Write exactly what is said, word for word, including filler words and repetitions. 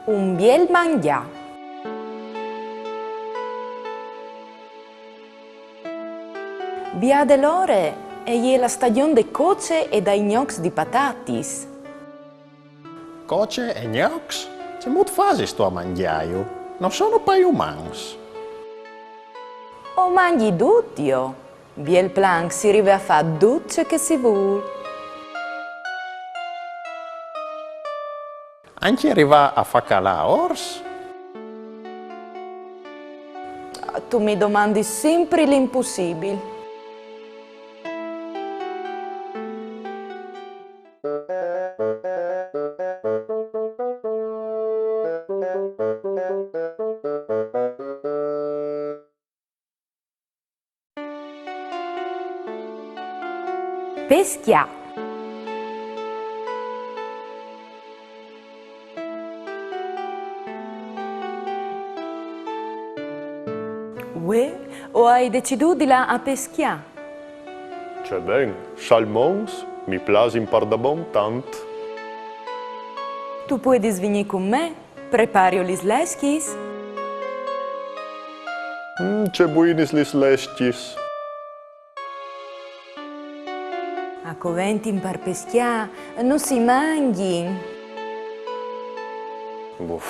Un biel mangià. Biade l'ore, e je la stagjon de coce e dai gnocs di patatis. Coce e gnocs? Cemût fasistu a mangjâju? No sono pai umans. O mangji dut jo. Biel planc si rive a fâ dut ce che si vûl. Ancje rivâ a fâ calâ ors? Tu mi domandis simpri l'impussibil. Pescjâ. Vuê o ai decidût di lâ a pescjâ. Ce ben, salmons, mi plasin pardabon tant. Tu puedis vignî cun me? Prepario lis lescjis. Mm, ce buinis lis lescjis. A coventin par pescjâ, no si mangjin. Buf,